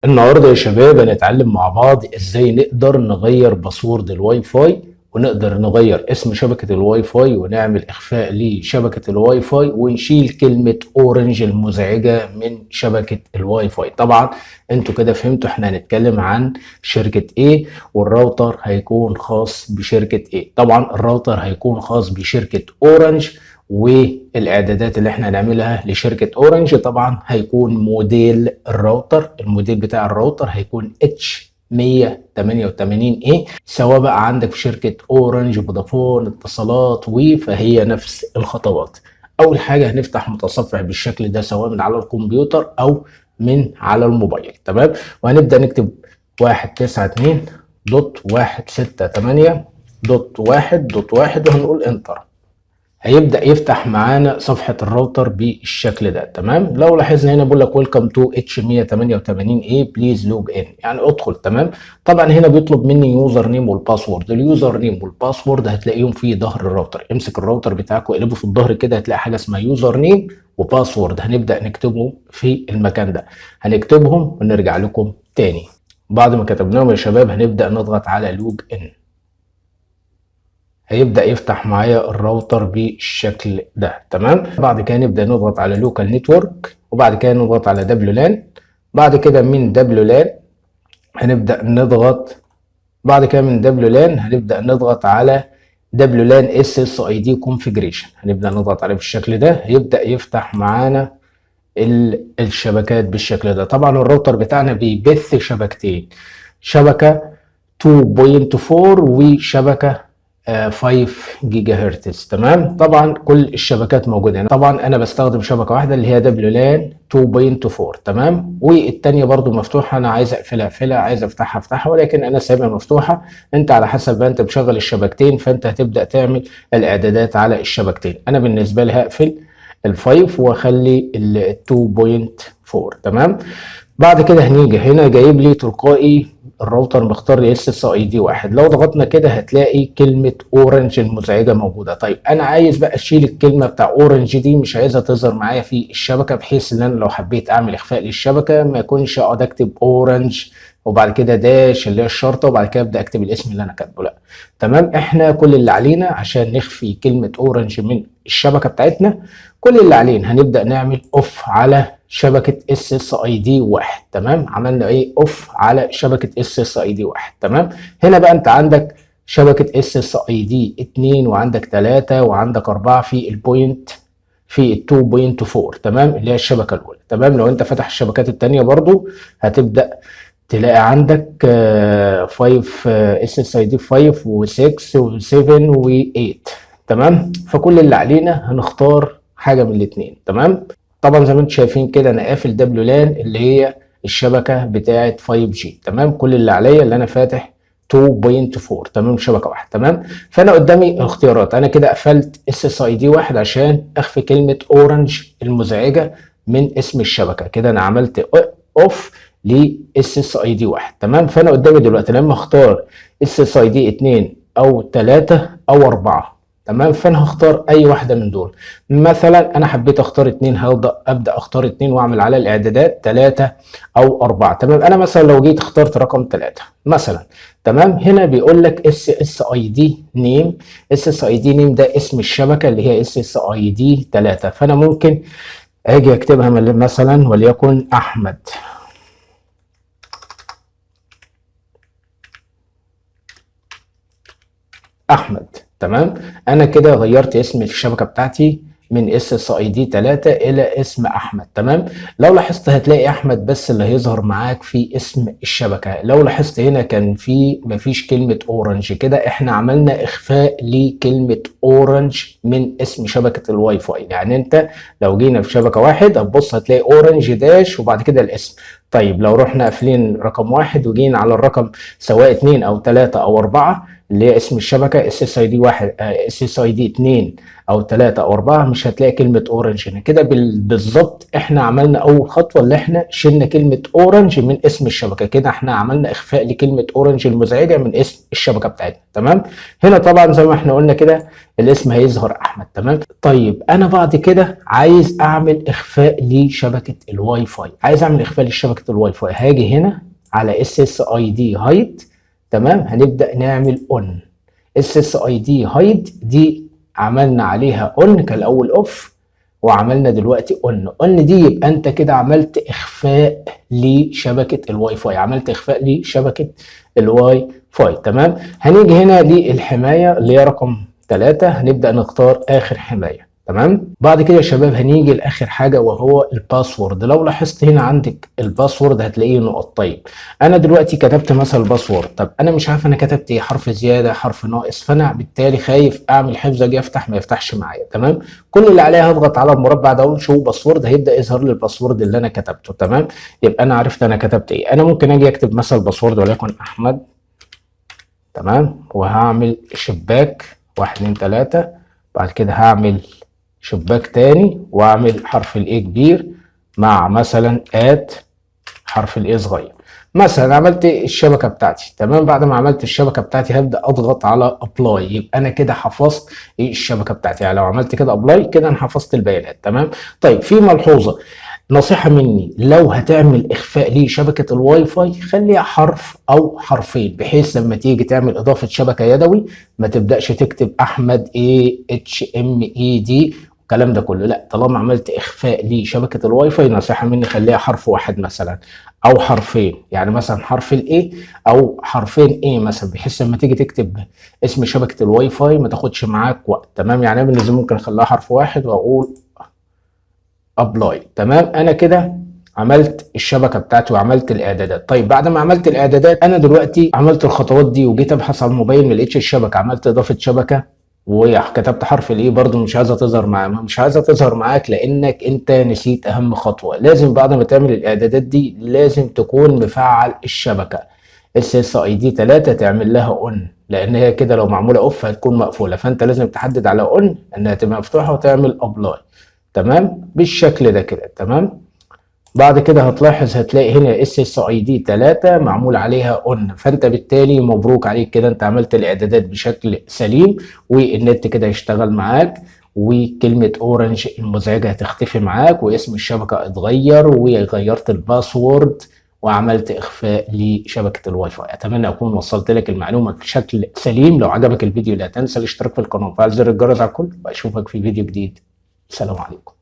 النهارده يا شباب هنتعلم مع بعض ازاي نقدر نغير password الواي فاي، ونقدر نغير اسم شبكة الواي فاي، ونعمل اخفاء لشبكة الواي فاي، ونشيل كلمة اورنج المزعجة من شبكة الواي فاي. طبعا انتوا كده فهمتوا احنا هنتكلم عن شركة ايه، والراوتر هيكون خاص بشركة ايه. طبعا الراوتر هيكون خاص بشركة اورنج، والاعدادات اللي احنا هنعملها لشركة اورنج طبعا هيكون موديل الراوتر، الموديل بتاع الراوتر هيكون H 188 A، سواء بقى عندك في شركة اورنج، فودافون، اتصالات، وي، فهي نفس الخطوات. اول حاجة هنفتح متصفح بالشكل ده سواء من على الكمبيوتر او من على الموبايل، تمام؟ وهنبدأ نكتب 192.168.1.1 وهنقول enter. هيبدأ يفتح معانا صفحة الراوتر بالشكل ده، تمام؟ لو لاحظنا هنا بيقول لك welcome to H 188 A please log in، يعني ادخل، تمام؟ طبعا هنا بيطلب مني username وال password. ال username وال password هتلاقيهم في ظهر الراوتر. امسك الراوتر بتاعك واقلبه في الظهر كده، هتلاقي حاجة اسمها username و password، هنبدأ نكتبهم في المكان ده، هنكتبهم ونرجع لكم تاني. بعد ما كتبناهم يا شباب هنبدأ نضغط على log in. هيبدأ يفتح معايا الراوتر بالشكل ده، تمام؟ بعد كده نبدأ نضغط على local network، وبعد كده نضغط على WLAN. بعد كده من WLAN هنبدأ نضغط، بعد كده من WLAN هنبدأ نضغط على دبليو لان اس اس اي دي كونفيجريشن، هنبدأ نضغط عليه بالشكل ده. هيبدأ يفتح معانا الشبكات بالشكل ده. طبعا الراوتر بتاعنا بيبث شبكتين، شبكة 2.4 وشبكة 5 جيجا هرتز، تمام؟ طبعا كل الشبكات موجودة هنا. طبعا انا بستخدم شبكة واحدة اللي هي WLAN 2.4، تمام؟ والتانية برضو مفتوحة، انا عايز اقفلها اقفلها، عايز افتحها افتحها، ولكن انا سايبها مفتوحة. انت على حسب ما انت مشغل الشبكتين فانت هتبدا تعمل الاعدادات على الشبكتين. انا بالنسبة لي هقفل ال five واخلي ال 2.4، تمام؟ بعد كده هنيجي هنا جايب لي تلقائي الراوتر مختار لي SSID 1. لو ضغطنا كده هتلاقي كلمة اورنج المزعجة موجودة. طيب انا عايز بقى اشيل الكلمة بتاع اورنج دي، مش عايزها تظهر معايا في الشبكة، بحيث ان انا لو حبيت اعمل اخفاء للشبكة ما يكونش اقعد اكتب اورنج وبعد كده dash اللي هي الشرطة وبعد كده ابدا اكتب الاسم اللي انا كاتبه، لا، تمام؟ احنا كل اللي علينا عشان نخفي كلمة اورنج من الشبكة بتاعتنا، كل اللي علينا هنبدا نعمل off على شبكة SSID 1، تمام؟ عملنا ايه؟ off على شبكة SSID 1، تمام؟ هنا بقى انت عندك شبكة SSID 2 وعندك 3 وعندك 4 في ال point في 2.4، تمام؟ اللي هي الشبكة الأولى، تمام؟ لو انت فتح الشبكات التانية برضو هتبدأ تلاقي عندك 5 SSID 5 و6 و7 و8، تمام؟ فكل اللي علينا هنختار حاجة من الاتنين، تمام؟ طبعا زي ما انتم شايفين كده انا قافل WLAN اللي هي الشبكة بتاعه 5G، تمام؟ كل اللي عليا اللي انا فاتح 2.4، تمام؟ شبكة واحدة، تمام؟ فانا قدامي اختيارات، انا كده قفلت SSID 1 عشان اخفي كلمة اورنج المزعجة من اسم الشبكة، كده انا عملت off ل SSID 1، تمام؟ فانا قدامي دلوقتي لما اختار SSID 2 او 3 او 4، تمام؟ فانا هختار اي واحدة من دول. مثلا انا حبيت اختار 2، هبدا اختار 2 واعمل على الاعدادات 3 او 4، تمام؟ انا مثلا لو جيت اخترت رقم 3 مثلا، تمام؟ هنا بيقول لك اس اس اي دي نيم، اس اس اي دي نيم ده اسم الشبكة اللي هي SSID 3، فانا ممكن اجي اكتبها مثلا وليكن احمد، احمد، تمام؟ انا كده غيرت اسم الشبكة بتاعتي من SSID 3 الى اسم احمد، تمام؟ لو لاحظت هتلاقي احمد بس اللي هيظهر معاك في اسم الشبكة. لو لاحظت هنا كان في مفيش كلمة اورنج، كده احنا عملنا اخفاء لكلمة اورنج من اسم شبكة الواي فاي. يعني انت لو جينا في شبكة واحد هتبص هتلاقي اورنج dash وبعد كده الاسم. طيب لو رحنا قافلين رقم 1 وجينا على الرقم سواء 2 او 3 او 4 اللي هي اسم الشبكة اس اس اي دي 1، اس اس اي دي 2 او 3 او 4، مش هتلاقي كلمة اورنج هنا. كده بالظبط احنا عملنا اول خطوة اللي احنا شلنا كلمة اورنج من اسم الشبكة، كده احنا عملنا اخفاء لكلمة اورنج المزعجة من اسم الشبكة بتاعتنا، تمام؟ هنا طبعا زي ما احنا قلنا كده الاسم هيظهر احمد، تمام؟ طيب انا بعد كده عايز اعمل اخفاء لشبكه الواي فاي، عايز اعمل اخفاء لشبكه شبكة الواي فاي. هاجي هنا على SSID hide، تمام، هنبدا نعمل on. SSID hide دي عملنا عليها on، كان الاول off وعملنا دلوقتي on. on دي يبقى انت كده عملت اخفاء لشبكه الواي فاي، عملت اخفاء لشبكه الواي فاي. تمام، هنيجي هنا للحماية اللي هي رقم 3، هنبدا نختار اخر حماية. تمام، بعد كده يا شباب هنيجي لاخر حاجة وهو ال password. لو لاحظت هنا عندك ال password هتلاقيه نقط. طيب انا دلوقتي كتبت مثلا ال password، طب انا مش عارف انا كتبت ايه، حرف زيادة حرف ناقص، فانا بالتالي خايف اعمل حفظ اجي افتح ما يفتحش معايا. تمام، كل اللي عليها هضغط على المربع ده اقول show password، هيبدا يظهر لي ال password اللي انا كتبته. تمام، يبقى انا عرفت انا كتبت ايه. انا ممكن اجي اكتب مثلا password وليكن احمد، تمام، وهعمل شباك 1 2 3، بعد كده هعمل شباك تاني واعمل حرف ال A كبير مع مثلا at حرف ال a صغير. مثلا عملت الشبكة بتاعتي. تمام، بعد ما عملت الشبكة بتاعتي هبدا اضغط على apply، يبقى انا كده حفظت الشبكة بتاعتي. يعني لو عملت كده apply كده انا حفظت البيانات. تمام، طيب في ملحوظة، نصيحة مني، لو هتعمل اخفاء لشبكه الواي فاي خليها حرف او حرفين، بحيث لما تيجي تعمل اضافه شبكة يدوي ما تبداش تكتب احمد A H M E D الكلام ده كله. لا، طالما عملت اخفاء لشبكه الواي فاي نصيحة مني خليها حرف واحد مثلا او حرفين، يعني مثلا حرف ال A او حرفين A مثلا، بحيث لما تيجي تكتب اسم شبكة الواي فاي ما تاخدش معاك وقت. تمام، يعني انا بالنسبة ممكن اخليها حرف واحد واقول apply. تمام، انا كده عملت الشبكة بتاعتي وعملت الاعدادات. طيب بعد ما عملت الاعدادات انا دلوقتي عملت الخطوات دي وجيت ابحث على الموبايل ما لقيتش الشبكة، عملت اضافه شبكة وكتبت حرف ال A برضو مش عايزه تظهر معاك، مش عايزه تظهر معاك لانك انت نسيت اهم خطوة. لازم بعد ما تعمل الاعدادات دي لازم تكون مفعل الشبكة SSID 3 تعمل لها on، لان هي كده لو معمولة off هتكون مقفولة، فانت لازم تحدد على on انها تبقى مفتوحة وتعمل apply. تمام، بالشكل ده كده. تمام، بعد كده هتلاحظ هتلاقي هنا SSID 3 معمول عليها on، فانت بالتالي مبروك عليك كده انت عملت الاعدادات بشكل سليم، والنت كده يشتغل معاك، وكلمة اورنج المزعجة هتختفي معاك، واسم الشبكة اتغير، وغيرت ال password، وعملت اخفاء لشبكة الواي فاي. اتمنى اكون وصلت لك المعلومة بشكل سليم. لو عجبك الفيديو لا تنسى الاشتراك في القناة وتفعيل زر الجرس على الكل، واشوفك في فيديو جديد. السلام عليكم.